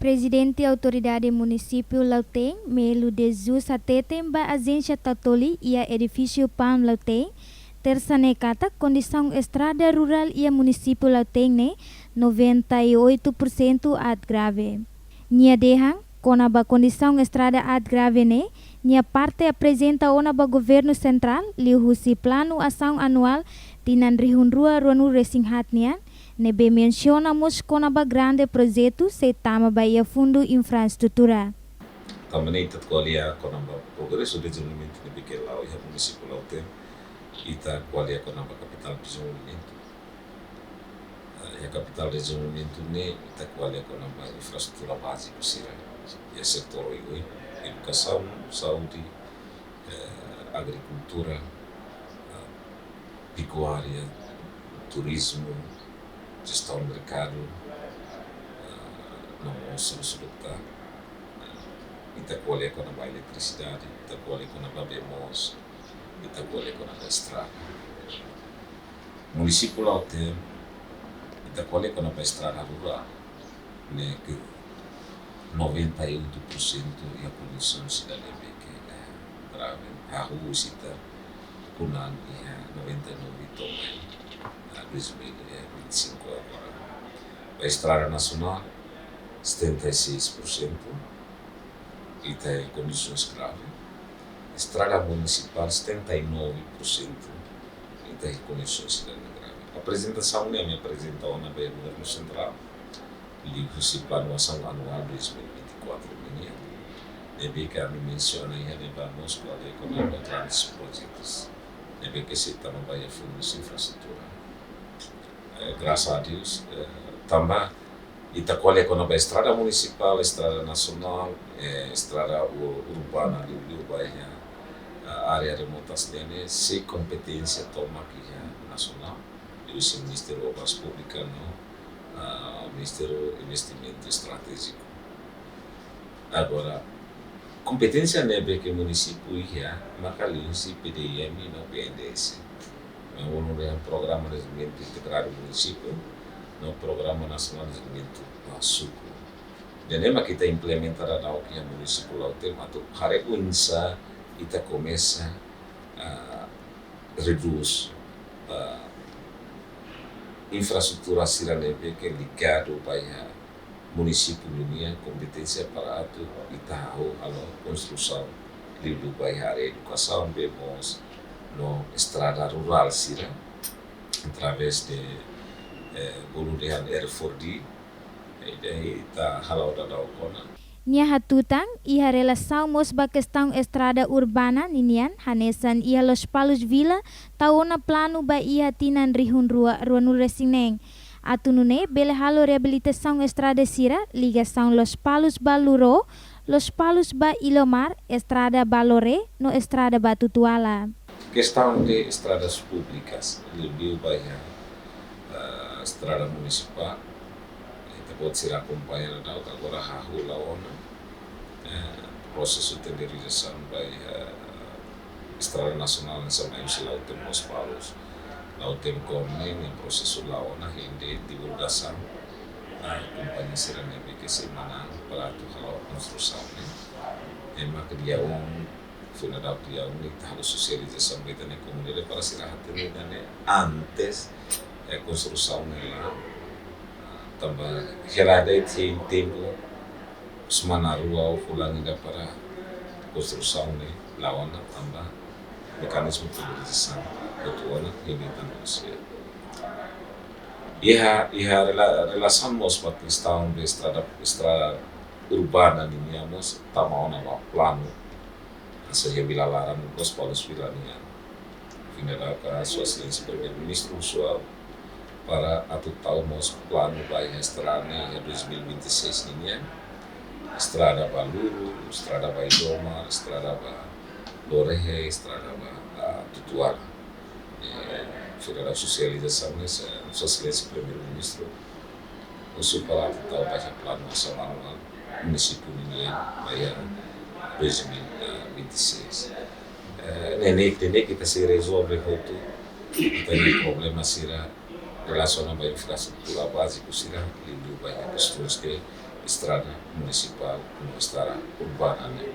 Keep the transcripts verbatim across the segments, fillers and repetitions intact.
Prezidente Autoridade Munisípiu Lautém, Melo de Jesus, hateten ba ajénsia Tatoli iha edifísiu PAM Lautém, Tersa ne'e katak kondisaun estrada rurál iha munisípiu Lautém ne'e noventa e oito por cento aat grave. Nia dehan, kona-ba kondisaun estrada aat grave ne'e, nia parte aprezenta ona ba Governu Sentrál, liuhusi Planu Asaun Anuál tinan rihun rua ruanulu resin haat nian, ne'ebé mensiona mós kona-ba grande projetu sei tama ba iha fundu infraestrutura. Tanba ne'e ita ko'alia kona-ba progresu dezenvolvimentu ne'ebé ke la'o iha munisípiu Lautém, ita ko'alia kona-ba kapitál dezenvolvimentu. Eh, iha kapitál dezenvolvimentu ne'e ita ko'alia kona-ba infraestrutura báziku sira. Iha setór oioin, edukasaun, saúde, eh, agrikultura, eh, pekuária, turizmu, jestaun merkadu, eh, no mós solusi luta. Ita ko'alia kona-ba eletrisidade, ita ko'alia kona-ba bee moos, ita ko'alia kona-ba estrada. Munisípiu Lautém, ita ko'alia kona-ba estrada rurál, ne'e ke noventa e oito por cento iha kondisaun sira ne'ebé ke, eh, grave, hahú husi ita kunan iha noventa e nove to'o mai, ah, dois mil e vinte e cinco agora. Ba estrada nasionál, setenta e seis por cento, ita iha kondisaun grave. Estrada munisipál, setenta e nove por cento, ita iha kondisaun sira ne'ebé grave. Aprezentasaun ne'e ami aprezenta ona ba Governu Sentrál, liuhusi Planu Asaun Anuál dois mil e vinte e quatro nian, ne'ebé ke ami mensiona iha ne'ebá mós ko'alia kona-ba grandes projetus ne'ebé ke sei tama ba iha fundus infraestrutura. Eh, grasas a Deus, eh, tanba ita ko'alia kona-ba estrada munisipál, estrada nasionál, eh, estrada u-, urbana liuliu ba iha, eh, área remotas ne'e, sei kompeténsia tomak iha nasionál, liuhusi Ministériu Obras Públikas no, ah, Ministériu Investimentu Estratéjiku. Agora, kompeténsia ne'ebé ke munisípiu iha, maka liuhusi P D I M no P N D S. Mak uluk dehan Programa Dezenvolvimentu Integradu Munisípiu, no Programa Nasionál Dezenvolvimentu, ah, Suku. Ida-ne'e mak ita implementa daudaun iha munisípiu Lautém atu haree oinsá ita komesa, ah, redús, ah, infraestrutura sira ne'ebé ke ligadu ba iha munisípiu ninia kompeténsia para atu ita hahú halo konstrusaun liuliu ba iha área edukasaun, bee moos no estrada rurál sira, através de, eh, bolu dehan R four D, eh, ita hala'o daudaun ona. Nia hatutan, iha relasaun mós ba kestaun estrada urbana ninian, hanesan iha Lospalos Vila, tau ona planu ba iha tinan rihun rua ruanulu resin neen. Atu nune'e bele halo reabilitasaun estrada sira, ligasaun Lospalos ba Luro, Lospalos ba Ilomar, estrada ba Loré, no estrada ba Tutuala. Kestaun de estradas públikas, liuliu ba iha, eh, estrada munisipál, ita-boot sira akompaña daudaun, agora hahú la'o ona, eh, prosesu tenderizasaun ba iha, eh, estrada nasionál hanesan mai husi Lautém Lospalos, Lautém Komne, nia prosesu la'o ona, hein de divulgasaun, ah, kompañia sira ne'ebé ke sei manán para atu halo konstrusaun ne'e. Ema ke dia um, finada dia um, ita halo sosializasaun ba ita-nia komunidade para sira hatene ida-ne'e antes, eh, konstrusaun ne'e la'o. Ah, tanba hela de'it tempu semana rua ou fulan ida para konstrusaun ne'e la'o ona tanba mekanizmu tenderizasaun hotu ona, hein de tanba sira. Iha, iha rela-, relasaun mós ba kestaun de estrada, estrada urbana ninian mós tama ona ba planu. Hanesan iha Vila-Laran, Lospalos Vila nian. Finada ka Sua Exelénsia Primeiru-Ministru husu ha'u para atu tau mós planu ba iha estrada ne'e iha dois mil e vinte e seis ninian. Estrada ba Luro, estrada ba Ilomar, estrada ba Loré, estrada ba, ah, Tutuala. Eh, finada sosializasaun ne'e, Sua Exelénsia Primeiru-Ministru husu para atu tau ba iha Planu Asaun Anuál munisípiu ninian ba iha dois mil e vinte e seis. Eh, ne'e, ne'e, ne'e ita sei rezolve hotu ita-nia problema sira relasiona ba infraestrutura báziku sira, liuliu ba iha kestaun de Estrada munisipál no estrada urbana ne'e.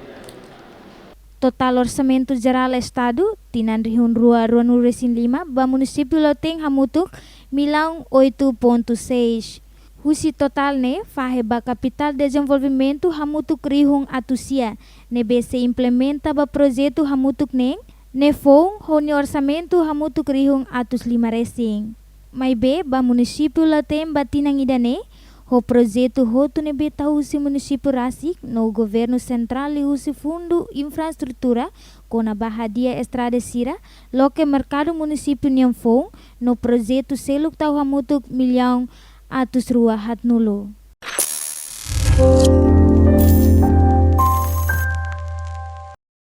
Totál orsamentu jerál Estadu tinan rihun rua ruanulu-resin-lima ba munisípiu Lautém hamutuk millaun oitu pontu seis. Husi totál ne'e fahe ba kapitál dezenvolvimentu hamutuk rihun atus sia, ne'ebé sei implementa ba projetu hamutuk neen, ne'e foun ho nia orsamentu hamutuk rihun atus lima resin. Maibé ba munisípiu Lautém ba tinan ida-ne'e, ho projetu hotu ne'ebé tau husi munisípiu rasik no governu sentrál liuhusi fundu infraestrutura kona-ba hadi'a estrada sira, loke merkadu munisípiu nian foun no projetu seluk tau hamutuk millaun atus rua haatnulu.